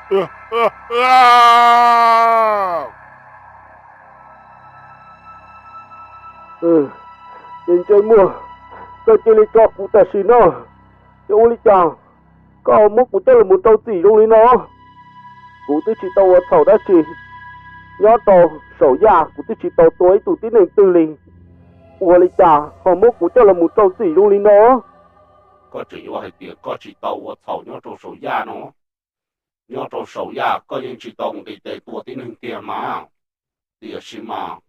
Ces ntsej muag, koj cia li tso kuv tam sim no. Ces ua li cas koj muab kuv coj los mus rau txim zoo li no? Kuv twb tsis tau ua txhaum dab tsi. Nyob rau saum yaj kuv twb tsis tau tua ib tug tib neeg twg li. Ua li cas ho muab kuv coj los mus rau txim zoo li no? Koj tseem yuav hais tias koj tsis tau ua txhaum nyob rau saum yaj no? Nyob rau saum yaj koj yeej tsis tau nqis tes tua tib neeg tiag mas. Tiam sis mas